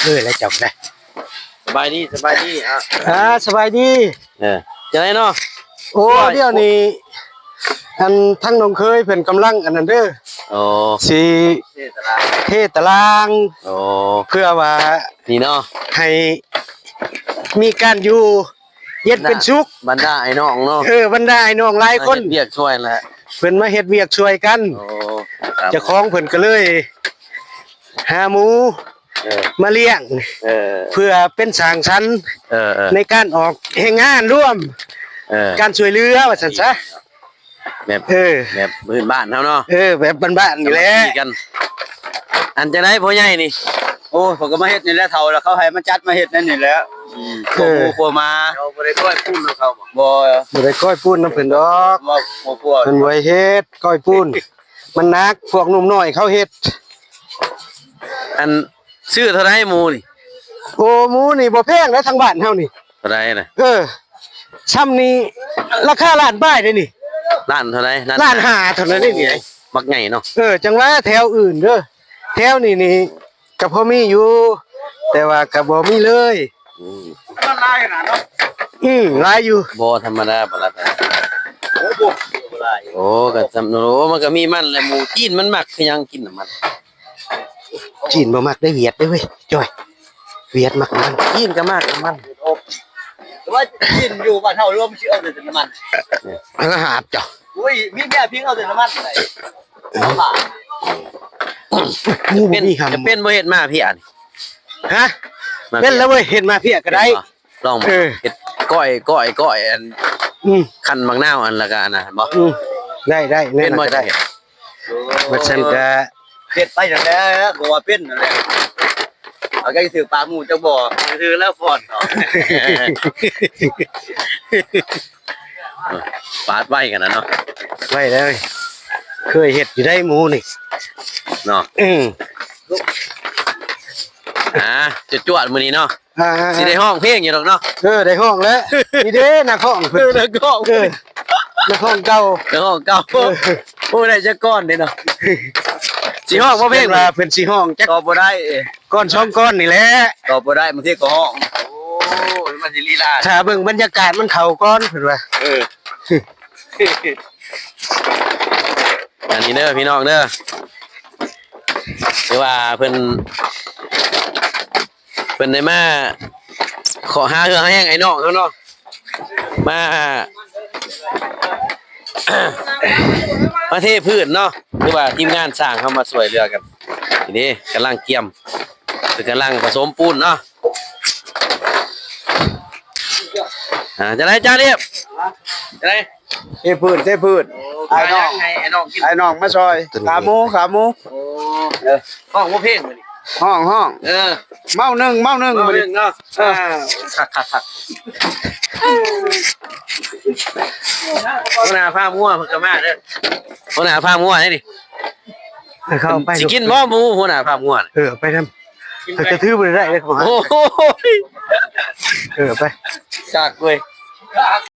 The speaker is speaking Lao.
ເລີຍແລ້ວເຈົ້າກໍໄດ້. ສະບາຍດີ ສະບາຍດີ ອ່າ ອ່າ ສະບາຍດີ. ເອີ ຈັ່ງໃດເນາະ? ໂອ້ ດຽວນີ້ ອັນ ທາງນ້ອງເຂີຍເພິ່ນກຳລັງອັນນັ້ນເດີ ໂອ້ ຊິເທຕາລາງ ເທຕາລາງ ໂອ້ ເພື່ອວ່າ ນີ້ເນາະ ໃຫ້ມີການຢູ່ ເຢັນເປັນສຸກ ບັນດາອ້າຍນ້ອງເນາະ. ເອີ ບັນດາອ້າຍນ້ອງຫຼາຍຄົນ ມາເຮັດວຽກຊ່ວຍແຫຼະ ເພິ່ນມາເຮັດວຽກຊ່ວຍກັນ. ໂອ້ ເຈົ້າຂອງເພິ່ນກໍເລີຍຫາໝູ ເອີ ມາລ້ຽງ ເອີ ເພື່ອເປັນສ້າງສັນ ເອີ ໃນການອອກແຮງງານລວມ ເອີ ການຊ່ວຍເຫຼືອວ່າຊັ້ນຊະ. ແບບ ເອີ ແບບພື້ນບ້ານເຮົາເນາະ. ເອີ ແບບບ້ານໆນີ້ແຫຼະ ກັນ. ອັນຈັ່ງໃດພໍ່ໃຫຍ່ນີ້? ໂອ້ຍ ເຂົາກໍມາເຮັດນີ້ແຫຼະ ເຖົ້າແລ້ວ ເຂົາໃຫ້ມາຈັດມາເຮັດແນວນີ້ແຫຼະ. ອືມ ເອີ ຄົວໝູຄົວໝາ ເຮົາບໍ່ໄດ້ກ້ອຍປູນນຳເຂົາບໍ່? ບໍ່ ບໍ່ໄດ້ກ້ອຍປູນນຳເພິ່ນດອກ ບໍ່ ບໍ່ກ້ອຍ ເພິ່ນບໍ່ໃຫ້ເຮັດກ້ອຍປູນ ມັນໜັກ ພວກໜຸ່ມນ້ອຍເຂົາເຮັດ. ອັນ ຊື້ເທົ່າໃດໝູນີ້? ໂອ້ ໝູນີ້ບໍ່ແພງເດ້ ທາງບ້ານເຮົານີ້. ເທົ່າໃດນະ? ເອີ ຊ່ຳນີ້ລາຄາລ້ານປາຍເດ້ນີ້. ລ້ານເທົ່າໃດ? ລ້ານ ລ້ານຫ້າເທົ່ານັ້ນເດ້ນີ້. ໂອ້ ບັກໃຫຍ່ເນາະ. ເອີ ຈັ່ງວ່າແຖວອື່ນເດີ ແຖວນີ້ນີ້ກໍພໍມີຢູ່ ແຕ່ວ່າກໍບໍ່ມີເລີຍ. ອືມ ມັນຫຼາຍຂະໜາດເນາະ. ອືມ ຫຼາຍຢູ່ ບໍ່ທຳມະດາ ບໍ່ລະ. ໂອ້ ບໍ່ຫຼາຍ. ໂອ້ ກໍຊ່ຳ ໂອ້ ມັນກໍມີມັນແຫຼະ ໝູຈີນມັນມັກຄືຫຍັງກິນນຳມັນ. ຈີນບໍ່ມັກໄດ້ ຫວຽດເດ້ເວີຍ ຈ້ອຍ ຫວຽດມັກມັນ ຈີນກໍມັກມັນ. ແຕ່ວ່າຈີນຢູ່ບ້ານເຮົາລວມຊິເອົາແຕ່ນ້ຳມັນ ອັນລະຫາບເຈົ້າ. ໂອ້ຍ ມີເມຍພິງເອົາແຕ່ນ້ຳມັນໄດ໋. ເປັນ ເປັນບໍ່ເຮັດມາເພຍນີ້? ຮະ? ເປັນແລ້ວເວີຍ ເຮັດມາເພຍກໍໄດ້. ລອງ ເອີ ເຮັດກ້ອຍ ກ້ອຍ ກ້ອຍ ອັນ ອືມ ຄັ້ນໝາກນາວ ອັນ ແລ້ວກໍອັນນັ້ນ ເຫັນບໍ່? ອືມ ໄດ້ ໄດ້ ເປັນບໍ່? ຈັ່ງໃດ ເຮັດໄປຈັ່ງໃດ ກໍວ່າເປັນນັ້ນແຫຼະ. ເອົາໃກ້ຖືປາກໝູຈັກບໍ່? ຖືແລ້ວຟອນເນາະ. ປາດໄວຂະໜາດເນາະ. ໄວແລ້ວ ເຄີຍເຮັດຢູ່ໄດ໋ໝູນີ້ເນາະ. ອືມ ອ່າ ຈວດໆ ມື້ນີ້ເນາະ. ອ່າ ຊິໄດ້ຮ້ອງເພງຢູ່ດອກເນາະ. ເອີ ໄດ້ຮ້ອງແລ້ວ ນີ້ເດ້ນັກຮ້ອງເພິ່ນ. ເອີ ນັກຮ້ອງເພິ່ນ ເອີ ນັກຮ້ອງເກົ່າ ນັກຮ້ອງເກົ່າ. ເອີ ໂອ້ ໄດ້ຈັກກ້ອນເດ້ເນາະ. ຊິຮ້ອງບໍ່ເພງ? ເພິ່ນວ່າເພິ່ນຊິຮ້ອງຈັກ ກໍບໍ່ໄດ້ ກ້ອນສອງກ້ອນນີ້ແຫຼະ ກໍບໍ່ໄດ້ ບາງທີກໍຮ້ອງ. ໂອ້ຍ ມັນຊິລີລາ ຖ້າເບິ່ງບັນຍາກາດມັນເຂົ້າກ່ອນ ເພິ່ນວ່າ. ເອີ ອັນນີ້ເດີພີ່ນ້ອງເດີ ຄືວ່າເພິ່ນ ເພິ່ນໄດ້ມາຂໍຫາເຫື່ອຫາແຮງອ້າຍນ້ອງເຮົາເນາະ ມາ ມາເທພື້ນເນາະ ຄືວ່າທີມງານຊ່າງເຮົາມາຊ່ວຍເຫຼືອກັນ. ນີ້ເດ້ ກຳລັງກຽມ ເພິ່ນກຳລັງປະສົມປູນເນາະ. ອ່າ ຈັ່ງໃດ ຈານເອບ ຈັ່ງໃດ? ເທພື້ນ ເທພື້ນ. ໂອ້ ອ້າຍນ້ອງ ໃຫ້ອ້າຍນ້ອງກິນ ອ້າຍນ້ອງມາຊ່ອຍ. ຂາໝູ ຂາໝູ. ໂອ້ ເອີ ຮ້ອງບໍ່ເພງມື້ນີ້? ຮ້ອງ ຮ້ອງ. ເອີ ເມົາໜຶ່ງ ເມົາໜຶ່ງ ເມົາໜຶ່ງມື້ນີ້ເນາະ. ເອີ ຄັກໆໆ. ຫົວໜ້າຟາມງົວເພິ່ນກໍມາເດີ ຫົວໜ້າຟາມງົວເດ້ນີ້. ເຂົ້າໄປ ຊິກິນບໍ່ໝູ ຫົວໜ້າຟາມງົວ? ເອີ ໄປນຳ ກິນໄປ ເຂົາຈະຖືບໍ່ໄດ້ເດ້. ໂອ້ຍ ເອີ ໄປ ຈັກເວີຍ.